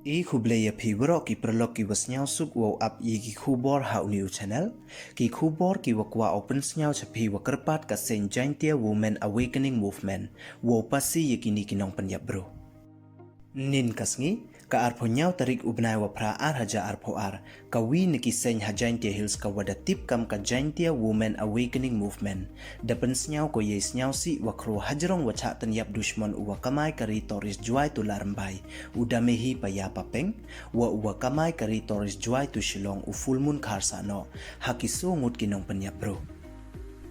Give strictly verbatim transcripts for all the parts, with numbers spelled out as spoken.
I khublei ya phi waroh ki paralok ki wa sniawsuk wow ap ya ki khubor ha u ni u channel. Ki khubor ki wa kwah u pynsniaw cha phi wa kyrpad ka seng Jaintia Women Awakening Movement wow pasi ya kini ki nongpynyap bru. Nin ka sngi, ka arphaw ynñiaw tarik u bnai wa phra ar hajar arphaw ar, ka wi na ki seng ha Jaintia Hills ka wa da tip kam ka Jaintia Women Awakening Movement, da pynsniaw ko yei sniawsih wa khroo hajrong wa chah pynyap dushmon u wa kamai kari tourist Jowai Tular Mbai, u Damehi Paya Papeng, wa u wa kamai kari tourist Jowai tu Shillong u Fullmoon Kharsahnoh, ha ki soo ngut ki nongpynyap bru.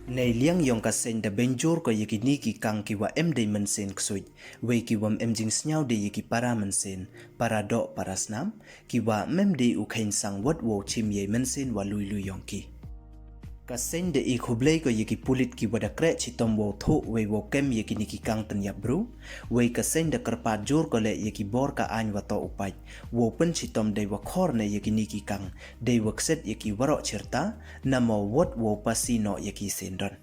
Nei liang yong ka seng da bynjur ko ya kini ki kang ki wa em dei mynsiem ksuid, wei ki wa em jingsniaw dei ya ki para mynsiem, para doh para snam, ki wa em dei u kheiñ sang wat wow chim yei mynsiem wa lui lui yong ki. Ka seng da i khublei ko ya ki pulit ki wa da kreh chitom wow thoh wei wow kem ya kini ki kang pynyap bru, wei ka seng da kyrpad jur ko leh ya ki bor ka aiñ wa toh u pait, wow pynchitom dei wa khor ne ya kini ki kang, dei wa kset ya ki waroh chirta, namo wat wow pasi noh ya ki syndon.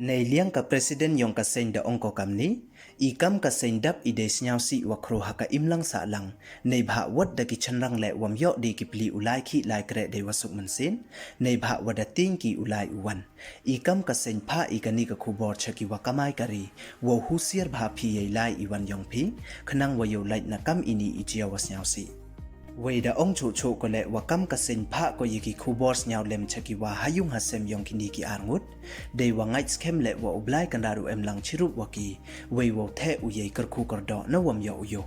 Nei liang ka president yong ka seng da ong ko kamni, i kam ka seng dap i dei sniawsih wa khroo ha ka imlang sahlang, neibhah wat da ki chynrang leh wam yoh dei ki pli u lai khih lai kreh dei wa suk mynsiem, neibhah wa da tieng ki u lai u wan. I kam ka seng phah i kani ka khubor cha ki wa kamai kari, wow husiar bha phi yei lai i wan yong phi, khnang wa yow lait na kam ini i jia wa sniawsih. Wei da ong chuh chuh ko leh wa kam ka seng phah ko ya ki khubor sniaw lem cha ki wa ha yung ha sem yong kini ki ar ngut. Dei wa ngait skhem leh wa u Blai Kynrad u em lang chirup wa ki. Wei wow theh u yei kyrkhu kyrdoh na wam yoh u yoh.